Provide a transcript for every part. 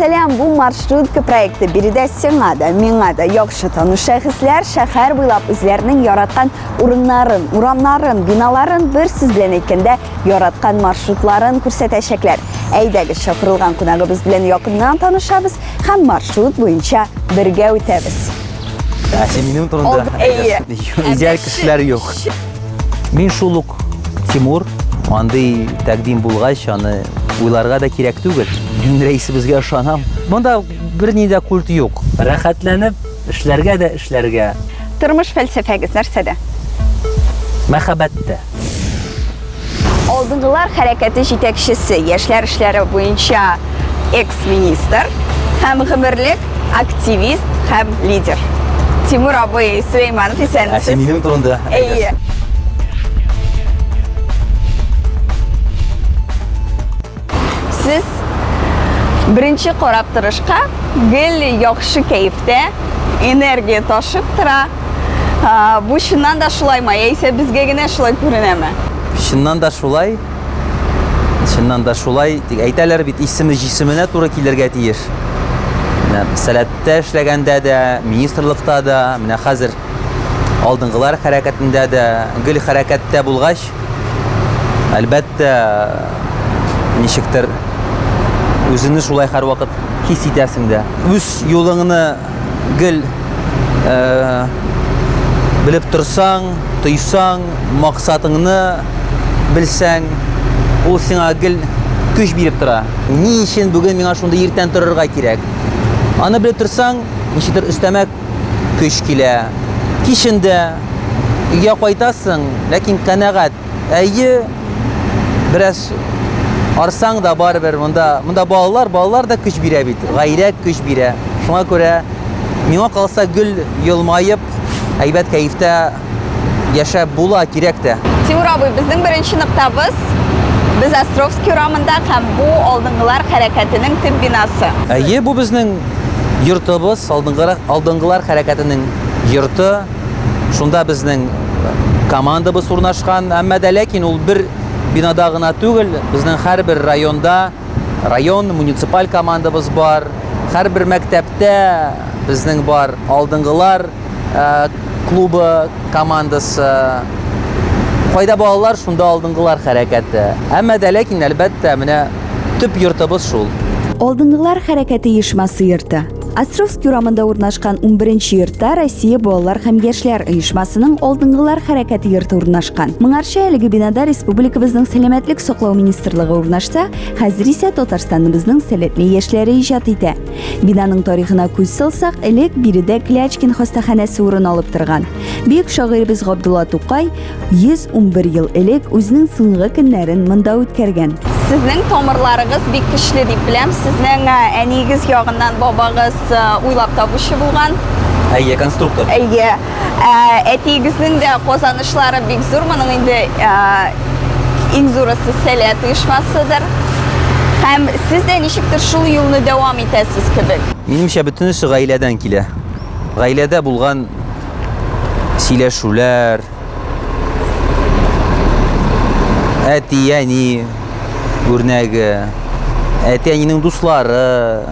Сәлам, бу маршрутка проекты. Биредә сиңа да, миңа да яхшы таныш шәхесләр шәһәр буйлап үзләренең яраткан урыннарын, урамнарын, биналарын, бер сүз белән әйткәндә, яраткан маршрутларын күрсәтәчәкләр. Әйдәгез, чакырылган кунагыбыз белән якыннан танышабыз һәм маршрут буенча бергә үтәбез. Ә син минем турында Әйе. Идеаль кешеләр юк. Мин шул ук Тимур, андый тәкъдим булгач, аны уйларга да кирәк түгел. Мин рәисебезгә ышанам. Монда берни дә культ юк. Рәхәтләнеп эшләргә дә эшләргә. Тормыш фәлсәфәгез нәрсәдә? Мәхәббәттә. Алдынгылар хәрәкәте җитәкчесе, яшьләр эшләре буенча экс-министр һәм гомерлек активист һәм лидер. Тимур абый Сөләйманов, исәнмесез. Ә син минем турында? Әйе. Сез беренче карап торышка гел яхшы кәефтә, энергия ташып тора. Бу чыннан да шулаймы, яисә безгә генә шулай күренәме? Чыннан да шулай. Чыннан да шулай. Тик әйтәләр бит, исеме җисеменә туры килергә тиеш. Менә Сәләттә эшләгәндә дә, министрлыкта да, менә хәзер алдынгылар хәрәкәтендә дә гел хәрәкәттә булгач, әлбәттә, ничектер үзеңне шулай һәрвакыт хис итәсең дә. Үз юлыңны гел э, белеп торсаң, тойсаң, максатыңны белсәң, ул сиңа гел көч биреп тора. Ни өчен бүген миңа шундый иртән торырга кирәк? Аны белеп торсаң, ничектер өстәмә көч килә. Кичен дә өйгә кайтасың, ләкин канәгать. Әйе, бераз арсаң да барыбер монда, монда балалар, балалар да көч бирә бит. Гаилә көч бирә. Шуңа күрә миңа калса гөл елмаеп, әйбәт кәефтә яшәп була, кирәк тә. Тимур абый, безнең беренче ноктабыз без Островский урамында һәм бу Алдынгылар хәрәкәтенең төп бинасы. Әйе, бу безнең йортыбыз, алдынгылар, алдынгылар хәрәкәтенең йорты. Шунда безнең командабыз урнашкан, әмма дә ләкин ул бер бинада гына түгел, безнең һәрбер районда район муниципаль командабыз бар, һәрбер мәктәптә безнең бар алдынгылар э, клубы командасы. Кайда балалар, шунда алдынгылар хәрәкәте. Әмма дә ләкин, әлбәттә, менә төп йортыбыз шул. Алдынгылар хәрәкәте оешмасы йорты. Островский урамында урнашкан 11 йортта Россия балалар һәм яшьләр оешмасының Алдынгылар хәрәкәте йорты урнашкан. Моңарчы әлеге бинада республикабызның сәламәтлек саклау министрлыгы урнашса, хәзер исә Татарстаныбызның сәләтле яшьләре иҗат итә. Бинаның тарихына күз салсак, элек биредә Клячкин хастаханәсе урын алып торган. Бөек шагыйребез Габдулла Тукай 111 ел элек үзенең соңгы көннәрен монда үткәргән. Сезнең тамырларыгыз бик көчле дип беләм. Сезнең әниегез ягыннан бабагыз уйлап табучы булган. Әйе, конструктор. Әйе. Әтиегезнең дә казанышлары бик зур. Моның инде иң зурысы Сәләт оешмасыдыр. Һәм сез дә ничектер шул юлны дәвам итәсез кебек. Минемчә, бөтенесе гаиләдән килә. Гаиләдә булган сөйләшүләр, әти-әни үрнәге, әти-әнинең дуслары.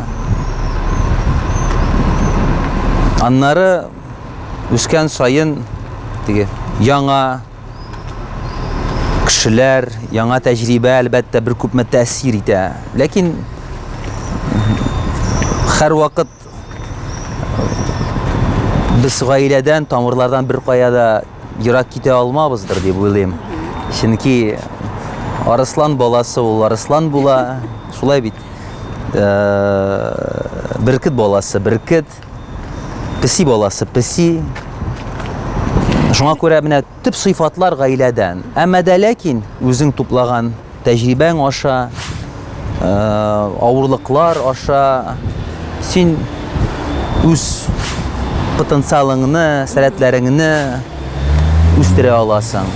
Аннары үскән саен теге яңа кешеләр, яңа тәҗрибә, әлбәттә, бер күпме тәэсир итә. Ләкин һәрвакыт Без гаиләдән, тамырлардан бер кая да ерак китә алмабыздыр дип уйлыйм. Чөнки арыслан баласы ул арыслан була, шулай бит. Э, бөркет баласы бөркет, песи баласы песи. Шуңа күрә менә төп сыйфатлар гаиләдән. Әмма дә ләкин үзең туплаган Тәҗрибәң аша, авырлыклар аша син үз потенциалыңны, сәләтләреңне үстерә аласың.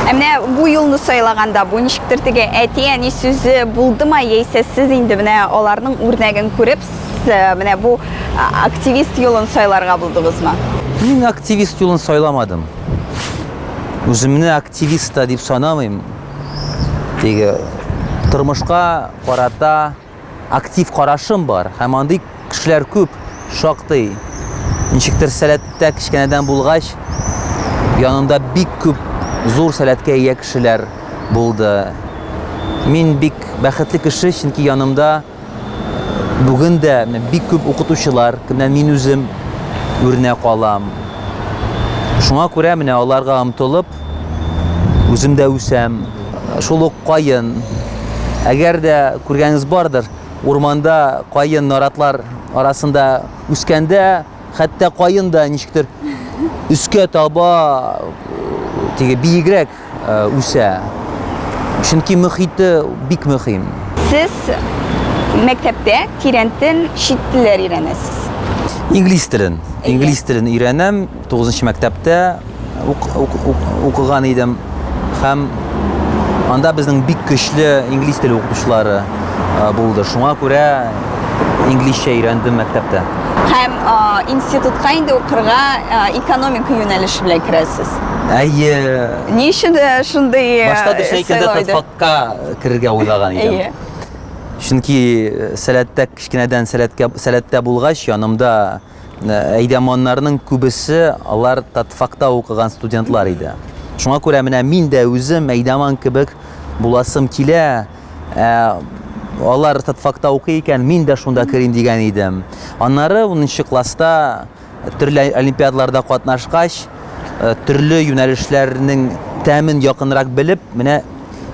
Ә менә бу юлны сайлаганда, бу ничектер теге әти-әни сүзе булдымы, яисә сез инде менә аларның үрнәген күреп, менә бу активист юлын сайларга булдыгызмы? Мин активист юлын сайламадым. Үземне активист та дип санамыйм. Теге тормышка карата актив карашым бар һәм андый кешеләр күп, шактый. Ничектер сәләттә кечкенәдән булгач, янында бик күп зур сәләткә ия кешеләр булды. Мин бик бәхетле кеше, чөнки янымда бүген дә менә бик күп укытучылар, кемнән мин үзем үрнәк алам. Шуңа күрә менә аларга омтылып, үзем дә үсәм. Шул ук каен. Әгәр дә күргәнегез бардыр, урманда каен наратлар арасында үскәндә, хәтта каен да ничектер өскә таба теге биегрәк үсә. Чөнки мөхите бик мөһим. Сез мәктәптә тирәнтен чит телләр өйрәнәсез. Инглиз телен. Инглиз телен өйрәнәм. 9 мәктәптә укыган идем. Һәм анда безнең бик көчле инглиз теле укытучылары булды. Шуңа күрә инглизчә өйрәндем мәктәптә. Һәм институтка инде укырга экономика юнәлеше белән керәсез. Әйе. Ни өчен шундый Башта дөрес әйткәндә татфакка керергә уйлаган идем. Әйе. Чөнки сәләттә кечкенәдән сәләткә сәләттә булгач, янымда әйдәманнарның күбесе алар татфакта укыган студентлар иде. Шуңа күрә менә мин дә үзем әйдәман кебек буласым килә. Ә, алар татфакта укый икән, мин дә шунда керим дигән идем. Аннары 10 класста төрле олимпиадаларда катнашкач, төрле юнәлешләрнең тәмен якынрак белеп, менә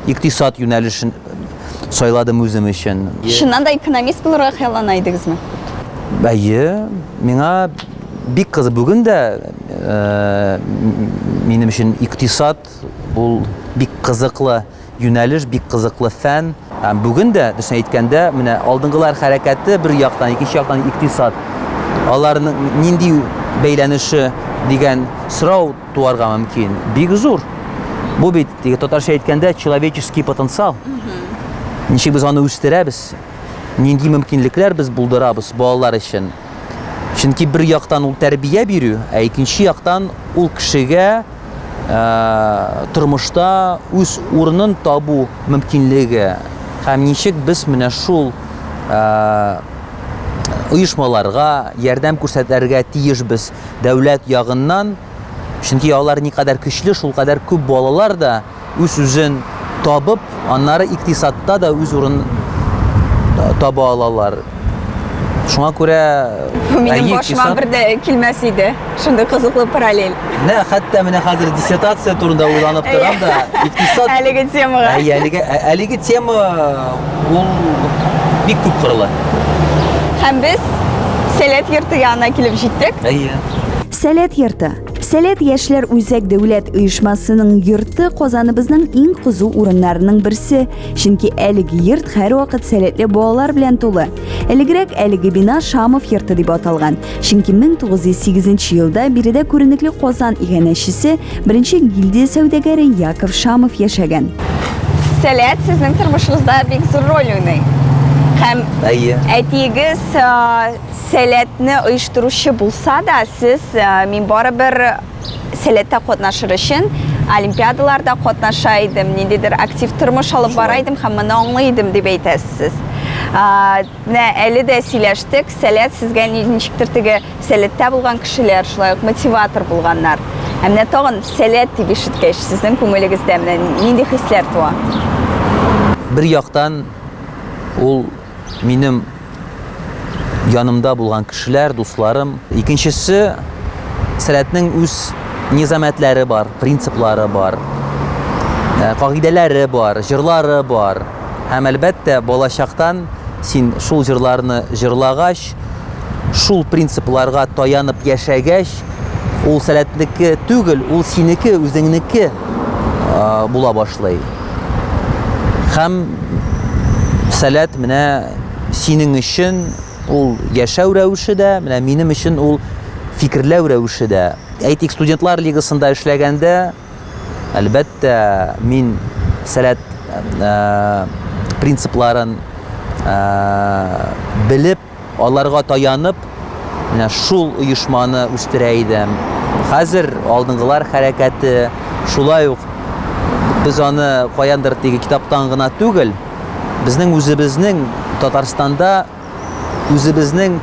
икътисад юнәлешен сайладым үзем өчен. Чыннан да экономист булырга хыяллана идегезме? Әйе, миңа бик кызык. Бүген дә минем өчен икътисад ул бик кызыклы юнәлеш, бик кызыклы фән. Һәм бүген дә, дөресен әйткәндә, менә алдынгылар хәрәкәте бер яктан, икенче яктан икътисад. Аларның нинди бәйләнеше дигән сорау туарга мөмкин. Бик зур. Бу бит, теге татарча әйткәндә, человеческий потенциал. Ничек без аны үстерәбез? Нинди мөмкинлекләр без булдырабыз балалар өчен? Чөнки бер яктан ул тәрбия бирү, ә икенче яктан ул кешегә э, тормышта үз урынын табу мөмкинлеге. Һәм ничек без менә шул э, оешмаларга ярдәм күрсәтергә тиешбез дәүләт ягыннан, чөнки алар никадәр көчле, шулкадәр күп балалар да үз-үзен табып, аннары икътисадта да үз урын таба алалар. Шуңа күрә Минем башыма бер дә килмәс иде. Шундый кызыклы параллель. Менә хәтта менә хәзер диссертация турында уйланып торам да, икътисад әлеге темага. Әйе, әлеге әлеге тема ул бик күп кырлы. Һәм без Сәләт йорты янына килеп җиттек. Әйе. Сәләт йорты. Сәләт яшьләр үзәк дәүләт оешмасының йорты Казаныбызның иң кызу урыннарының берсе, чөнки әлеге йорт һәрвакыт сәләтле балалар белән тулы. Элегрәк әлеге бина Шамов йорты дип аталган, чөнки 1908 елда биредә күренекле Казан иганәчесе, беренче гильдия сәүдәгәре Яков Шамов яшәгән. Сәләт сезнең тормышыгызда бик зур роль уйный. Һәм Әйе. әтиегез Сәләтне оештыручы булса да, сез, мин барыбер сәләттә катнашыр өчен олимпиадаларда катнаша идем, ниндидер актив тормыш алып бара идем һәм моны аңлый идем дип әйтәсез. Менә әле дә сөйләштек, сәләт сезгә ничектер теге сәләттә булган кешеләр шулай ук мотиватор булганнар. Ә менә тагын сәләт дип ишеткәч, сезнең күңелегездә менә нинди хисләр туа? Бер яктан ул минем янымда булган кешеләр, дусларым. Икенчесе, сәләтнең үз низамәтләре бар, принциплары бар, э, кагыйдәләре бар, җырлары бар. Һәм әлбәттә, балачактан син шул җырларны җырлагач, шул принципларга таянып яшәгәч, ул сәләтнеке түгел, ул синеке, үзеңнеке э, була башлый. Һәм сәләт менә синең өчен ул яшәү рәвеше дә, менә минем өчен ул фикерләү рәвеше дә. Әйтик, студентлар лигасында эшләгәндә, әлбәттә, мин сәләт э, принципларын э, белеп, Аларга таянып, менә шул оешманы үстерә идем. Хәзер алдынгылар хәрәкәте, шулай ук без аны каяндыр теге китаптан гына түгел, Безнең үзебезнең Татарстанда үзебезнең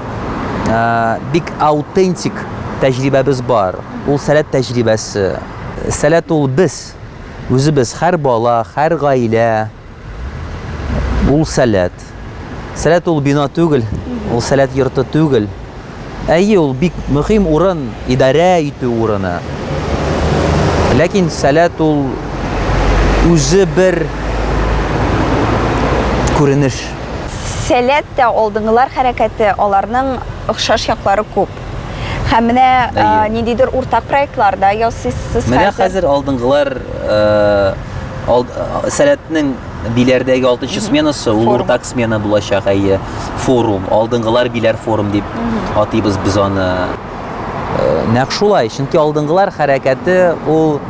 бик аутентик тәҗрибәбез бар. Ул Сәләт тәҗрибәсе. Сәләт ул без, үзебез, һәр бала, һәр гаилә ул Сәләт. Сәләт ул бина түгел, ул Сәләт йорты түгел. Әйе, ул бик мөһим урын, идарә итү урыны. Ләкин Сәләт ул үзе бер күренеш. Сәләт тә алдынгылар хәрәкәте, аларның охшаш яклары күп. Һәм менә ниндидер уртак проектлар да ясыйсыз Менә хәзер алдынгылар Сәләтнең Биләрдәге алтынчы сменасы ул уртак смена булачак, әйе. Форум, алдынгылар Биләр форум дип атыйбыз без аны. Нәкъ шулай, чөнки алдынгылар хәрәкәте ул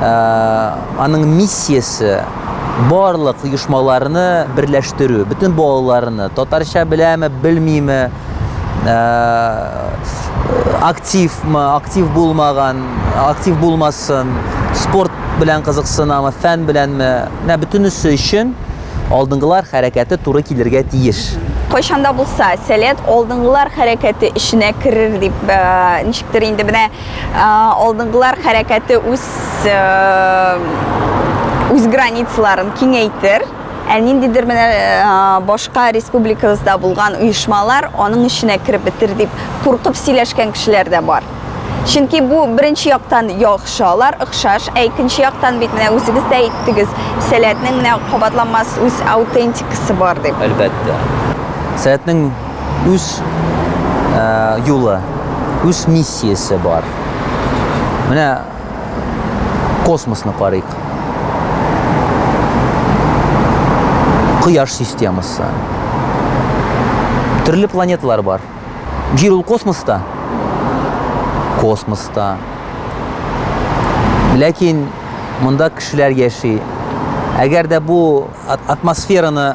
аның миссиясе барлык оешмаларны берләштерү, бөтен балаларны, татарча беләме, белмиме, активмы, актив булмаган, актив булмасын, спорт белән кызыксынамы, фән беләнме, менә бөтенесе өчен алдынгылар хәрәкәте туры килергә тиеш. Кайчан да булса Сәләт алдынгылар хәрәкәте эченә керер дип, ничектер инде менә алдынгылар хәрәкәте үз үз границаларын киңәйтер. Ә ниндидер менә башка республикабызда булган оешмалар аның эченә кереп бетер дип куркып сөйләшкән кешеләр дә бар. Чөнки бу беренче яктан яхшы, алар охшаш, ә икенче яктан бит менә үзегез дә әйттегез, Сәләтнең менә кабатланмас үз аутентикасы бар дип. Әлбәттә. Сәләтнең үз юлы, үз миссиясе бар. Менә космосны карыйк. Кояш системасы. Төрле планеталар бар. Җир ул космоста. Космоста. Ләкин монда кешеләр яши. Әгәр дә бу атмосфераны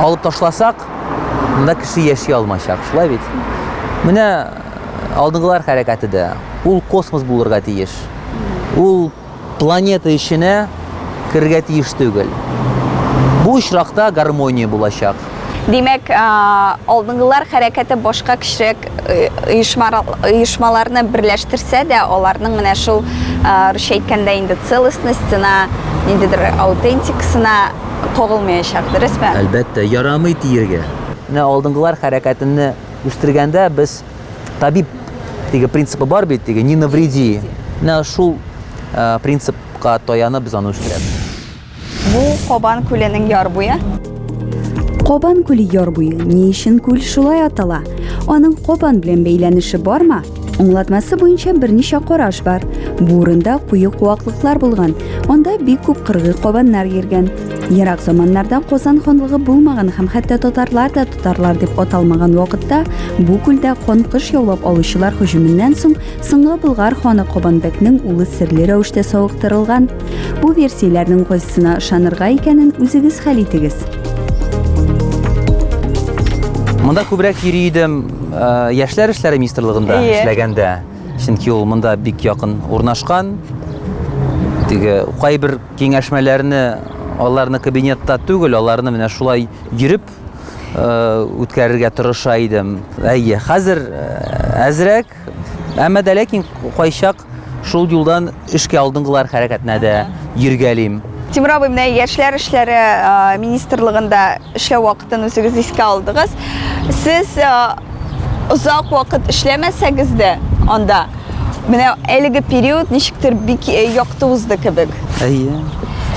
алып ташласак, монда кеше яши алмачак. Шулай бит? Менә алдынгылар хәрәкәте дә ул космос булырга тиеш. Ул планета эченә керергә тиеш түгел. Бу очракта гармония булачак. Димәк, алдынгылар хәрәкәте башка кечерәк оешмаларны берләштерсә дә, аларның менә шул, русча әйткәндә инде, целостностена, ниндидер аутентикасына кагылмаячак, дөресме? Әлбәттә, ярамый диергә. Менә алдынгылар хәрәкәтене үстергәндә без табиб теге принципы бар бит, теге не навреди. Менә шул э, принципка таянып без аны үстерәбез. Бу Кабан күленең яр буе. Кабан күле яр буе ни өчен күл шулай атала? Аның Кабан белән бәйләнеше бармы? Аңлатмасы буенча берничә караш бар. Бу урында куе куаклыклар булган. Анда бик күп кыргый кабаннар йөргән. Ерак заманнарда Казан ханлыгы булмаган һәм хәтта татарлар да татарлар дип аталмаган вакытта бу күлдә канкыш яулап алучылар һөҗүменнән соң соңгы Болгар ханы Кабанбәкнең улы серле рәвештә савыктырылган. Бу версияләрнең кайсысына ышанырга икәнен үзегез хәл итегез. Монда күбрәк йөри идем э, яшьләр эшләре министрлыгында эшләгәндә. Чөнки ул монда бик якын урнашкан. Теге кайбер киңәшмәләрне аларны кабинетта түгел, аларны менә шулай йөреп э, үткәрергә тырыша идем. Әйе, хәзер э, әзрәк, әмма дә ләкин кайчак шул юлдан эшкә алдынгылар хәрәкәтенә дә йөргәлим. Тимур абый, менә яшьләр эшләре э, министрлыгында эшләү вакытын үзегез искә алдыгыз. Сез озак вакыт эшләмәсәгез дә анда, менә әлеге период ничектер бик якты узды кебек. Әйе.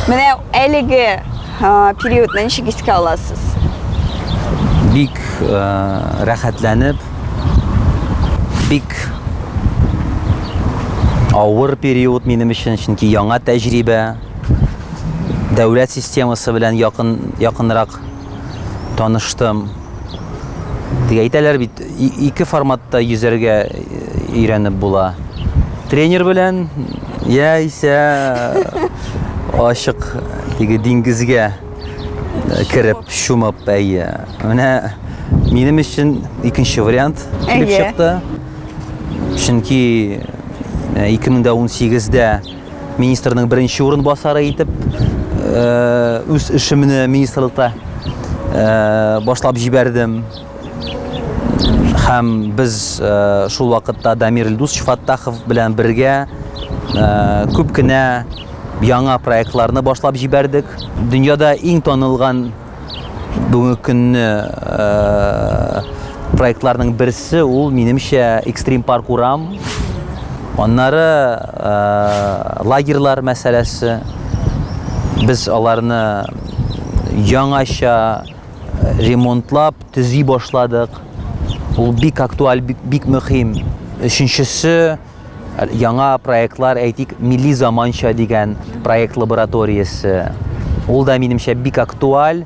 Менә әлеге периодны ничек искә аласыз? Бик рәхәтләнеп, бик авыр период минем өчен, чөнки яңа тәҗрибә, дәүләт системасы белән якын якынрак таныштым. Тик әйтәләр бит, ике форматта йөзәргә өйрәнеп була. Тренер белән яисә ачык теге диңгезгә кереп, чумып, әйе. Менә минем өчен икенче вариант килеп чыкты. Чөнки 2018-дә министрның беренче урынбасары итеп үз эшемне министрлыкта башлап җибәрдем. Һәм без шул вакытта Дамир Илдусович Фаттахов белән бергә күп кенә яңа проектларны башлап җибәрдек. Дөньяда иң танылган бүгенге көнне проектларның берсе ул, минемчә, Экстрим парк урам. Аннары лагерьлар мәсьәләсе. Без аларны яңача ремонтлап, төзи башладык. Ул бик актуаль, бик, бик мөһим. Өченчесе, яңа проектлар, әйтик, Милли заманча дигән проект лабораториясе. Ул да, минемчә, бик актуаль.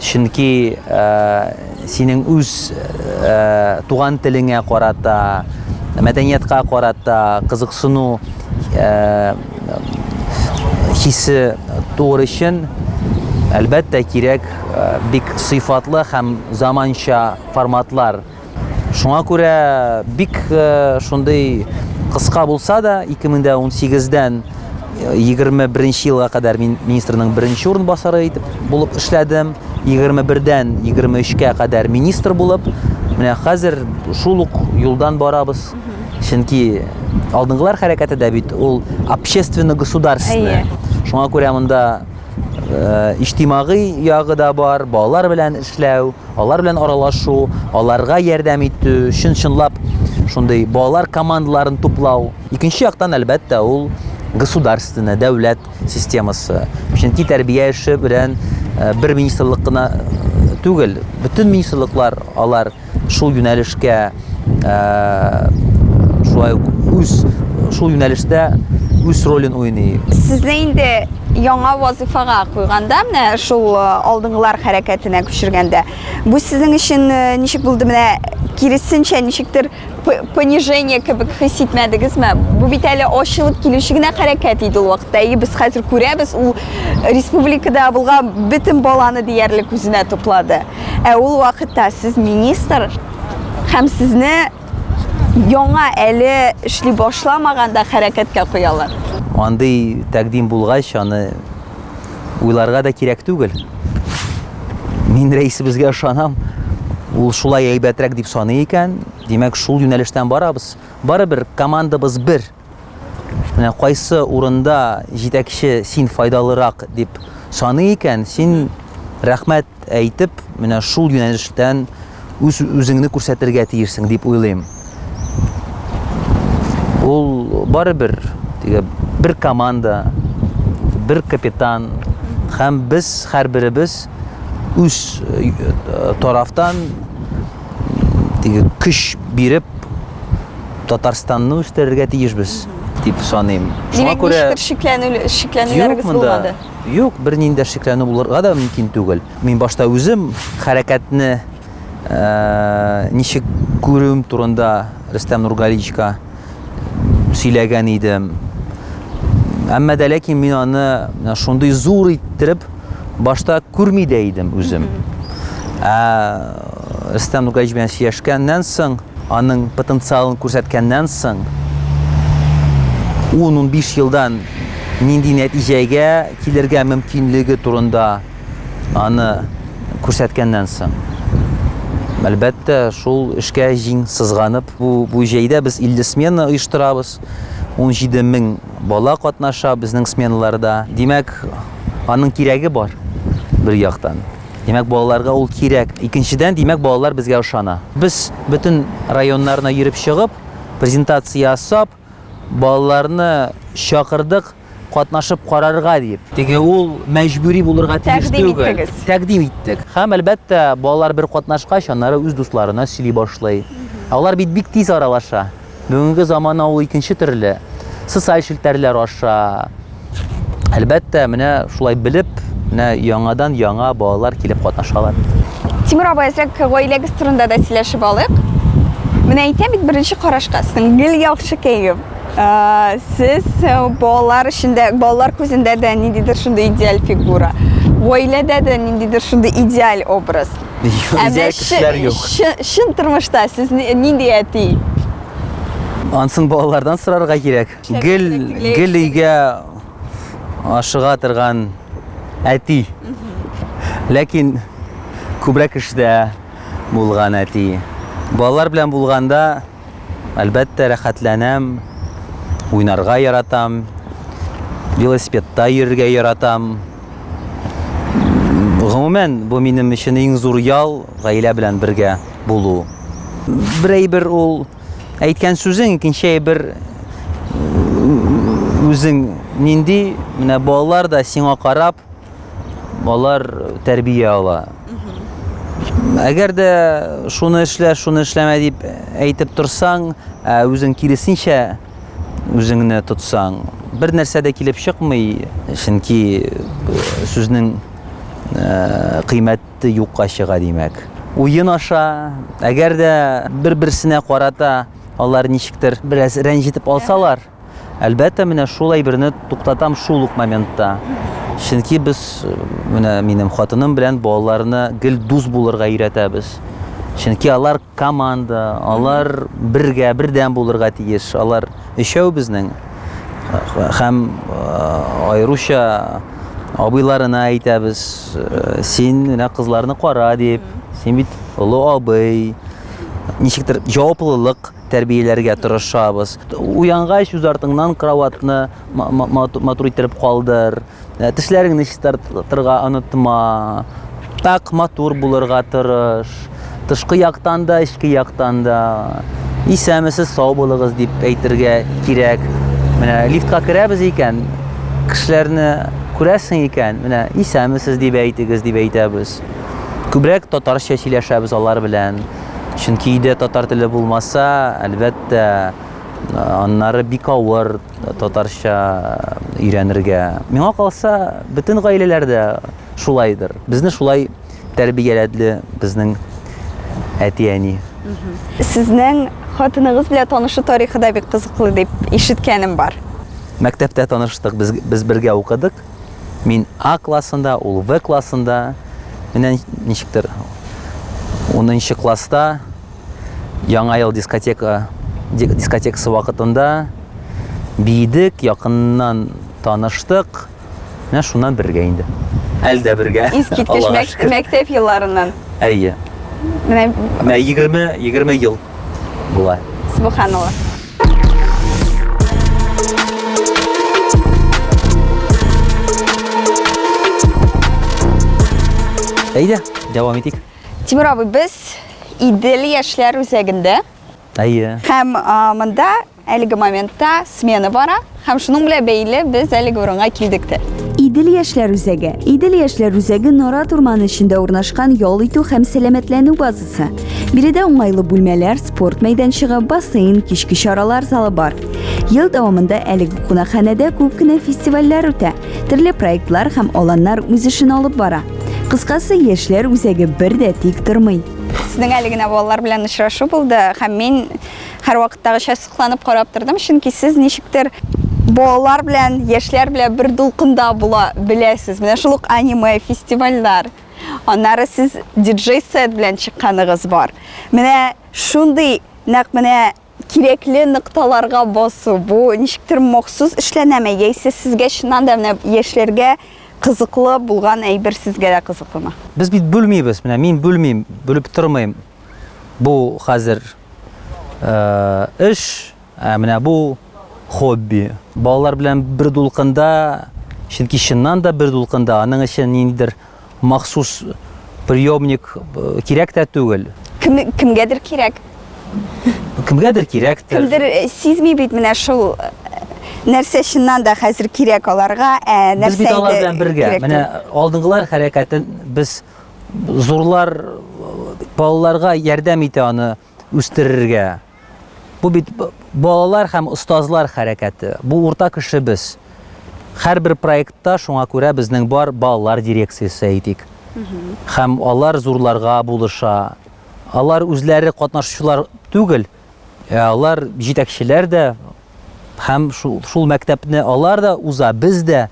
Чөнки э, синең үз э, туган телеңә карата, мәдәниятка карата кызыксыну э, хисе туыр өчен, әлбәттә, кирәк бик сыйфатлы һәм заманча форматлар. Шуңа күрә бик шундый кыска булса да, 2018-дән 21 елга кадәр мин министрның беренче урынбасары итеп булып эшләдем. 21-дән 23-кә кадәр министр булып, менә хәзер шул ук юлдан барабыз. Чөнки алдынгылар хәрәкәте дә бит ул общественно-государственный. Шуңа күрә монда э, иҗтимагый ягы да бар, балалар белән эшләү, алар белән аралашу, аларга ярдәм итү, чын-чынлап шундый балалар командаларын туплау. Икенче яктан, әлбәттә, ул государственный, дәүләт системасы. Чөнки тәрбия эше белән э, бер министрлык кына э, түгел, бөтен министрлыклар алар шул юнәлешкә шулай ук үз шул юнәлештә үз ролен уйный. Сезне инде яңа вазыйфага куйганда, менә шул алдынгылар хәрәкәтенә күчергәндә, бу сезнең өчен ничек булды? Менә киресенчә ничектер понижение кебек хис итмәдегезме? Бу бит әле ачылып килүче генә хәрәкәт иде ул вакытта. И без хәзер күрәбез, ул республикада булган бөтен баланы диярлек үзенә туплады. Ә ул вакытта сез министр һәм сезне яңа әле эшли башламаганда хәрәкәткә куялар. Андый тәкъдим булгач, аны уйларга да кирәк түгел. Мин рәисебезгә ышанам. Ул шулай әйбәтрәк дип саный икән, димәк, шул юнәлештән барабыз. Барыбер командабыз бер. Менә кайсы урында җитәкче син файдалырак дип саный икән, син рәхмәт әйтеп, менә шул юнәлештән үз үзеңне күрсәтергә тиешсең дип уйлыйм. Ул барыбер теге бер команда, бер капитан һәм без һәрберебез үз э, тарафтан теге көч биреп Татарстанны үстерергә тиешбез дип саныйм. Шуңа күрә шикләнү шикләнүләрегез булмады. Юк, бернинди дә шикләнү булырга да мөмкин түгел. Мин башта үзем хәрәкәтне э, ничек күрүем турында Рөстәм Нургалиевичка сөйләгән идем. Әмма дә ләкин мин аны шундый зур иттереп башта күрми дә идем үзем. Ә Рөстәм Нургалиевич белән сөйләшкәннән соң, аның потенциалын күрсәткәннән соң, 10-15 елдан нинди нәтиҗәгә килергә мөмкинлеге турында аны күрсәткәннән соң, әлбәттә, шул эшкә җиң сызганып, бу, бу җәйдә без 50 смена оештырабыз. 17 мең бала катнаша безнең сменаларда. Димәк, аның кирәге бар бер яктан. Димәк, балаларга ул кирәк. Икенчедән, димәк, балалар безгә ышана. Без бөтен районнарына йөреп чыгып, презентация ясап, балаларны чакырдык, катнашып карарга дип. Теге ул мәҗбүри булырга тиеш Тәкъдим түгел. иттегез. Тәкъдим иттек. Һәм, әлбәттә, балалар бер катнашкач, аннары үз дусларына сөйли башлый. Алар бит бик тиз аралаша. Бүгенге замана ул икенче төрле. Социаль челтәрләр аша. Әлбәттә, менә шулай белеп, менә яңадан яңа балалар килеп катнашалар. Тимур абый, әзрәк гаиләгез турында да сөйләшеп алыйк. Менә әйтәм бит беренче карашка, сезнең гел яхшы кәеф. Сез э, балалар эчендә, балалар күзендә дә ниндидер шундый идеаль фигура. Гаиләдә дә ниндидер шундый идеаль образ. Ә менә кешеләр юк. Чын тормышта сез нинди әти? Ансын балалардан сорарга кирәк. Гел гел өйгә ашыга торган әти. Ләкин Күбрәк эштә булган әти. Балалар белән булганда, әлбәттә, рәхәтләнәм, уйнарга яратам, велосипедта йөрергә яратам. Гомумән, бу минем өчен иң зур ял, гаилә белән бергә булу. Бер әйбер ул әйткән сүзең, икенче әйбер үзең нинди, менә балалар да сиңа карап, алар тәрбия ала. Әгәр дә шуны эшлә, шуны эшләмә дип әйтеп торсаң, ә үзең киресенчә үзеңне тотсаң, бер нәрсә дә килеп чыкмый, чөнки сүзнең кыйммәте юкка чыга, димәк. Уен аша, әгәр дә бер-берсенә карата алар ничектер бераз рәнҗетеп алсалар, Әлбәттә, менә шул әйберне туктатам шул ук моментта. Чөнки без менә минем хатыным белән балаларны гел дус булырга өйрәтәбез. Чөнки алар команда, алар бергә, бердәм булырга тиеш. Алар өчәү безнең. Һәм аеруча абыйларына әйтәбез, син менә кызларны кара дип, син бит олы абый. Ничектер җаваплылык тәрбияләргә тырышабыз. Уянгач, үз артыңнан кроватны матур иттереп калдыр. Э, тешләреңне чистартырга онытма. Так матур булырга тырыш. Тышкы яктан да, эчке яктан да. Исәнмесез, сау булыгыз дип әйтергә кирәк. Менә лифтка керәбез икән, кешеләрне күрәсең икән, менә исәнмесез дип әйтегез дип әйтәбез. Күбрәк татарча сөйләшәбез алар белән. Чөнки өйдә татар теле булмаса, әлбәттә, аннары бик авыр татарча өйрәнергә. Миңа калса, бөтен гаиләләрдә шулайдыр. Безне шулай тәрбияләде безнең әти-әни. Сезнең хатыныгыз белән танышу тарихы да бик кызыклы дип ишеткәнем бар. Мәктәптә таныштык, без, без бергә укыдык. Мин А классында, ул В классында. Менә ничектер 10 класста Яңа ел дискотека дискотекасы вакытында биедек, якыннан таныштык. Менә шуннан бергә инде. Әле дә бергә. Искиткеч мәктәп елларыннан. Әйе. Менә Менә 20 20 ел була. Субханалла. Әйдә, дәвам итик. Тимур абый, без Идел яшьләр үзәгендә. Әйе. Һәм монда Әлеге моментта смена бара һәм шуның белән бәйле без әлеге урынга килдек тә. Идел яшьләр үзәге. Идел яшьләр үзәге Нарат урманы эчендә урнашкан ял итү һәм сәламәтләнү базасы. Биредә уңайлы бүлмәләр, спорт мәйданчыгы, бассейн, кичке чаралар залы бар. Ел дәвамында әлеге кунакханәдә күп кенә фестивальләр үтә, төрле проектлар һәм аланнар үз эшен алып бара. Кыскасы, яшьләр үзәге бер дә тик тормый. Сезнең әле генә балалар белән очрашу булды һәм мин Һәрвакыттагыча сокланып карап тордым, чөнки сез ничектер балалар белән, яшьләр белән бер дулкында була беләсез. Менә шул ук аниме, фестивальләр. Аннары сез диджей сет белән чыкканыгыз бар. Менә шундый нәкъ менә кирәкле нокталарга басу, бу ничектер махсус эшләнәме, яисә сезгә чыннан да менә яшьләргә кызыклы булган әйбер сезгә дә кызыклымы? Без бит бүлмибез, менә мин бүлмим, бүлеп тормыйм. Бу хәзер эш, ә менә бу хобби. Балалар белән бер дулкында, чөнки чыннан да бер дулкында, аның өчен ниндидер махсус приемник кирәк тә түгел. Кем, кемгәдер кирәк. Кемгәдер кирәктер. Кемдер сизми бит менә шул нәрсә чыннан да хәзер кирәк аларга, ә нәрсә Без бит алар белән бергә. Менә алдынгылар хәрәкәтен без зурлар балаларга ярдәм итә аны үстерергә. Бу бит балалар һәм остазлар хәрәкәте. Бу уртак эшебез. Һәрбер проектта шуңа күрә безнең бар балалар дирекциясе әйтик. Һәм алар зурларга булыша. Алар үзләре катнашучылар түгел, ә алар җитәкчеләр дә һәм шул, шул мәктәпне алар да уза, без дә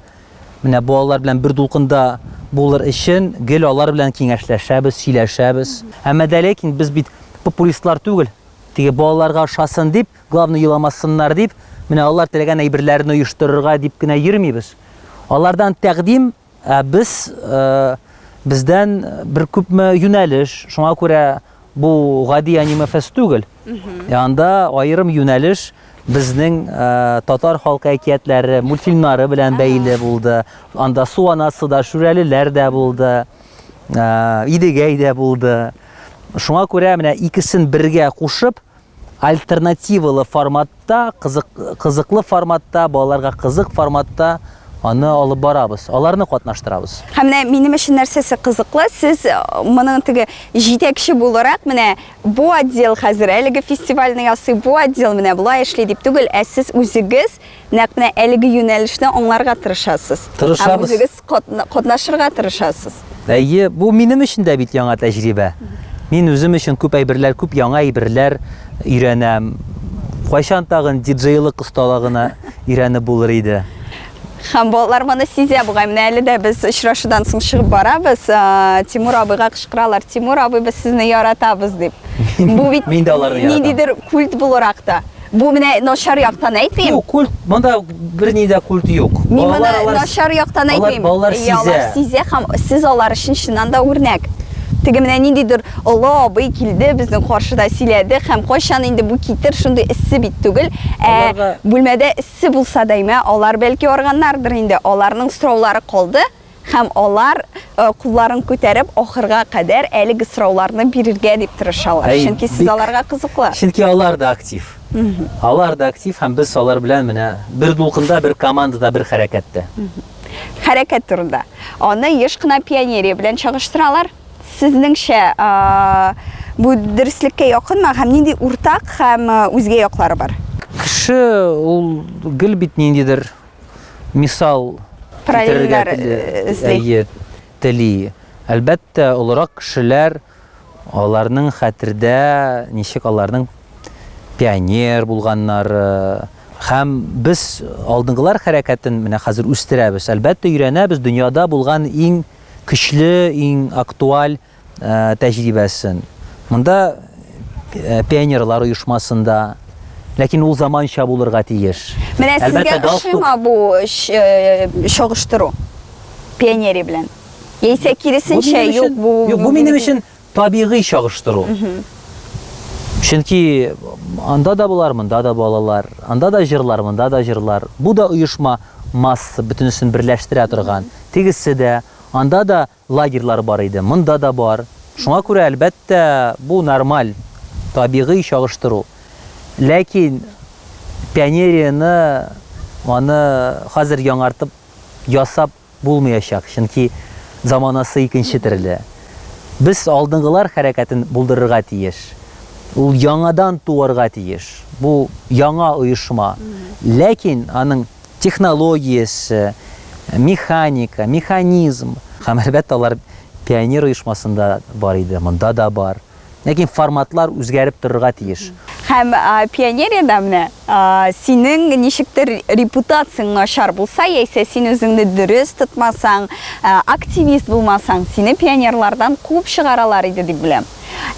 Менә балалар белән бер дулкында булыр өчен гел алар белән киңәшләшәбез, сөйләшәбез. Әмма дә ләкин без бит популистлар түгел. Теге балаларга ошасын дип, главное еламасыннар дип, менә алар теләгән әйберләрне оештырырга дип кенә йөрмибез. Алардан тәкъдим, ә без э, Бездән бер күпме юнәлеш, шуңа күрә бу гади аниме-фест түгел. Анда аерым юнәлеш безнең татар халкы әкиятләре, мультфильмнары белән бәйле булды. Анда Су анасы да, Шүрәлеләр дә булды, Идегәй дә булды. Шуңа күрә менә икесен бергә кушып, альтернативалы форматта, кызык, кызыклы форматта, балаларга кызык форматта аны алып барабыз, аларны катнаштырабыз. Һәм менә минем өчен нәрсәсе кызыклы, сез э, моның теге җитәкче буларак, менә бу отдел хәзер әлеге фестивальне ясый, бу отдел менә болай эшли дип түгел, ә сез үзегез нәкъ менә әлеге юнәлешне аңларга тырышасыз. Тырышабыз. Һәм үзегез катнашырга тырышасыз. Әйе, бу минем өчен дә бит яңа тәҗрибә. Мин үзем өчен күп әйберләр, күп яңа әйберләр өйрәнәм. Кайчан тагын диджейлык осталыгына өйрәнеп булыр иде. Һәм балалар моны сизә бугай. Менә әле дә без очрашудан соң чыгып барабыз. Тимур абыйга кычкыралар, Тимур абый, без сезне яратабыз дип. Бу бит Мин дә аларны яратам. ниндидер культ буларак та. Бу менә начар яктан әйтмим. Юк, культ, монда берни дә культ юк. Мин моны начар яктан әйтмим. Балалар сизә. Алар сизә һәм сез алар өчен чыннан да үрнәк. Теге менә ниндидер олы абый килде, безнең каршыда сөйләде һәм кайчан инде бу китер, шундый эссе бит түгел. Ә бүлмәдә эссе булса да, имә, алар бәлки арганнардыр инде. Аларның сораулары калды. Һәм алар кулларын күтәреп ахырга кадәр әлеге сорауларны бирергә дип тырышалар. Әй, Чөнки сез бик- аларга кызыклы. Чөнки алар да актив. Алар да актив һәм без алар белән менә бер дулкында, бер командада, бер хәрәкәттә. Хәрәкәт турында. Аны еш кына пионерия белән чагыштыралар. Сезнеңчә, бу дөреслеккә якынмы һәм нинди уртак һәм үзгә яклары бар? Кеше ул гел бит ниндидер мисал китерергә эзли. Әйе, тели. Әлбәттә, олырак кешеләр аларның хәтердә ничек аларның пионер булганнары һәм без алдынгылар хәрәкәтен менә хәзер үстерәбез. Әлбәттә, өйрәнәбез дөньяда булган иң көчле, иң актуаль тәҗрибәсен. Монда пионерлар оешмасында, ләкин ул заманча булырга тиеш. Менә сезгә ошыймы бу чагыштыру пионерия белән? Яисә киресенчә, юк бу Юк, бу минем өчен табигый чагыштыру. Чөнки анда да болар, монда да балалар, анда да җырлар, монда да җырлар. Бу да оешма масса бөтенесен берләштерә торган. Тегесе дә, анда да Лагерьлар бар иде, монда да бар. Шуңа күрә, әлбәттә, бу нормаль, табигый чагыштыру. Ләкин пионерияне аны хәзер яңартып ясап булмаячак, чөнки заманасы икенче төрле. Без алдынгылар хәрәкәтен булдырырга тиеш. Ул яңадан туарга тиеш. Бу яңа оешма. Ләкин аның Технологиясе, механика, механизм. Һәм, әлбәттә, алар пионер оешмасында бар иде, монда да бар. Ләкин форматлар үзгәреп торырга тиеш. Һәм пионериядә менә синең ничектер репутацияң начар булса, яисә син үзеңне дөрес тотмасаң, активист булмасаң, сине пионерлардан куып чыгаралар иде дип беләм.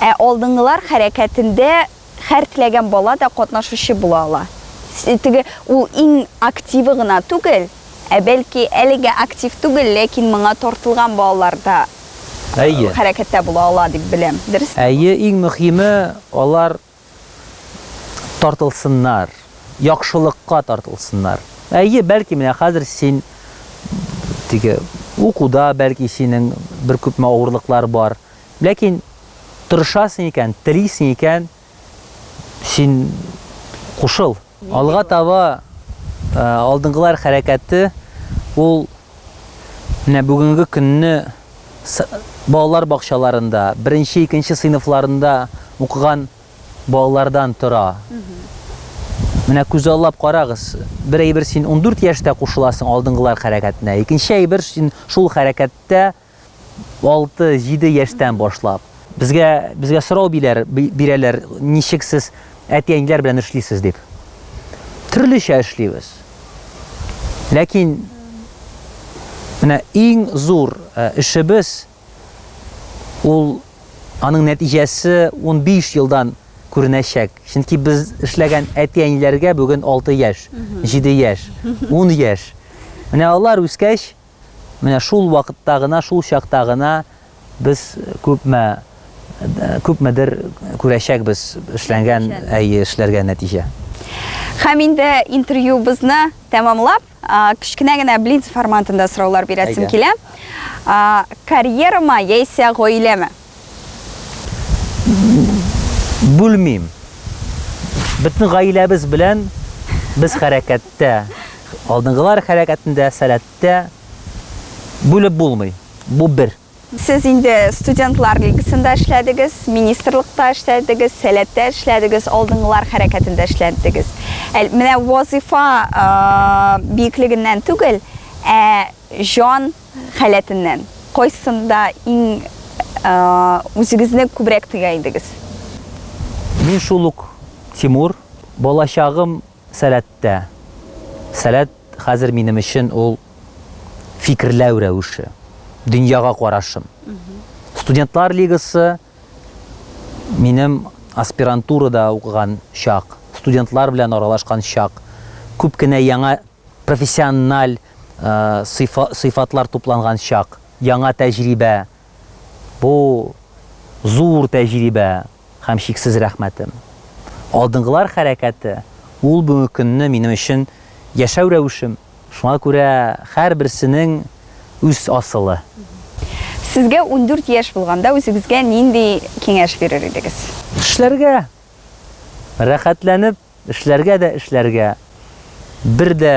Ә алдынгылар хәрәкәтендә Һәр теләгән бала да катнашучы була ала. Теге ул иң активы гына түгел, ә бәлки әлегә актив түгел, ләкин моңа тартылган балалар да Әйе. хәрәкәттә була ала дип беләм. Дөресме бу? Әйе, иң мөхиме, алар тартылсыннар, яхшылыкка тартылсыннар. Әйе, бәлки менә хәзер син теге укуда бәлки синең бер күпме авырлыклар бар. Ләкин тырышасың икән, телисең икән, син кушыл. Алга таба э, алдынгылар хәрәкәте ул менә бүгенге көнне балалар бакчаларында, беренче, икенче сыйныфларында укыган балалардан тора. Менә күзаллап карагыз, бер әйбер син 14 яшьтә кушыласың алдынгылар хәрәкәтенә, икенче әйбер син шул хәрәкәттә 6-7 яшьтән башлап. Безгә безгә сорау биләр, бирәләр, ничек сез әти-әниләр белән эшлисез дип. Төрлечә эшлибез. Ләкин менә иң зур э, эшебез ул аның нәтиҗәсе 15 елдан күренәчәк. Чөнки без эшләгән әти-әниләргә бүген 6 яшь, 7 яшь, 10 яшь. Менә алар үскәч, Менә шул вакытта гына, шул чакта гына без күпме күпмедер күрәчәкбез эшләнгән әйе эшләргә нәтиҗә. Һәм инде интервьюбызны тәмамлап, кечкенә генә блиц форматында сораулар бирәсем килә. Карьерамы яисә гаиләме? Бүлмим. Бөтен гаиләбез белән без хәрәкәттә. Алдынгылар хәрәкәтендә, сәләттә бүлеп булмый. Бу бер. Сез инде студентлар лигасында эшләдегез, министрлыкта эшләдегез, Сәләттә эшләдегез, Алдынгылар хәрәкәтендә эшләдегез. Ә менә вазыйфа биеклегеннән түгел, ә җан халәтеннән кайсында иң үзегезне күбрәк тоя идегез? Мин шул ук Тимур, балачагым Сәләттә. Сәләт хәзер минем өчен ул фикерләү рәвеше, дөньяга карашым. Студентлар лигасы минем аспирантурада укыган чак, студентлар белән аралашкан чак, күп кенә яңа профессиональ э, сыйфатлар тупланган чак, яңа тәҗрибә. Бу зур тәҗрибә. һәм чиксез рәхмәтем. Алдынгылар хәрәкәте, ул бүгенге көнне минем өчен яшәү рәвешем, шуңа күрә һәрберсенең үз асылы. Сезгә 14 яшь булганда үзегезгә нинди киңәш бирер идегез? Эшләргә! Рәхәтләнеп эшләргә дә эшләргә. Бер дә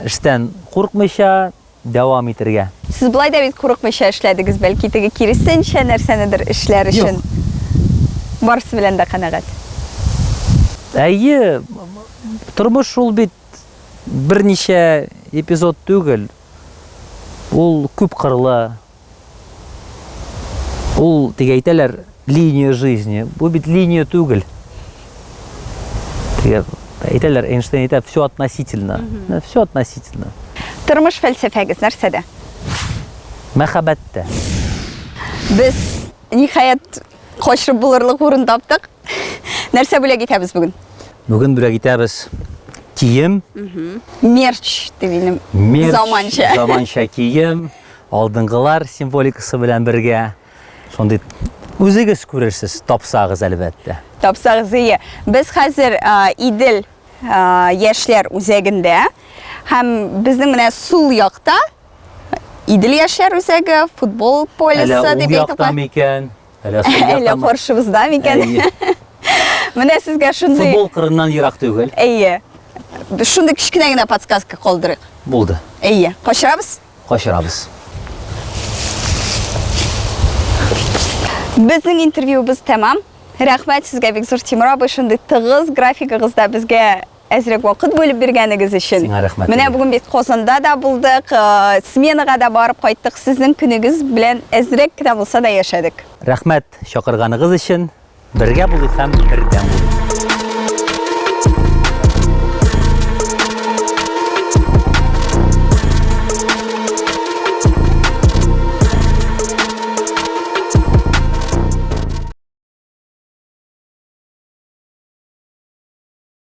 эштән куркмыйча, дәвам итергә. Сез болай да бит курыкмыйча эшләдегез, бәлки теге киресенчә нәрсәнедер эшләр өчен. Юк. Барысы белән дә канәгать. Әйе, тормыш ул бит берничә эпизод түгел. Ул күп кырлы. Ул, теге әйтәләр, линия жизни. Бу бит линия түгел. Теге әйтәләр, Эйнштейн әйтә, все относительно. Все относительно. Тормыш фәлсәфәгез нәрсәдә? Мәхәббәттә. Без, ниһаять, качырып булырлык урын таптык. Нәрсә бүләк итәбез бүген? Бүген бүләк итәбез кием. Мерч дип инде. Мерч, заманча. Заманча кием, алдынгылар символикасы белән бергә. Шундый үзегез күрерсез, тапсагыз, әлбәттә. Тапсагыз, ие. Без хәзер Идел яшьләр үзәгендә һәм безнең менә сул якта Идел яшьләр үзәге, футбол полесы дип әйтеп куя. Микән? Әллә сул яктамы? Әллә каршыбызда микән? Менә сезгә шундый Футбол кырыннан ерак түгел. Әйе. Шундый кечкенә генә подсказка калдырыйк. Булды. Әйе. Качырабыз? Качырабыз. Безнең интервьюбыз тәмам. Рәхмәт сезгә бик зур, Тимур абый, шундый тыгыз графигыгызда безгә әзрәк вакыт бүлеп биргәнегез өчен. Сиңа рәхмәт. Менә бүген бит Казанда да булдык, э, сменага да барып кайттык. Сезнең көнегез белән әзрәк кенә булса да яшәдек. Рәхмәт чакырганыгыз өчен. Бергә булыйк һәм бердәм булыйк.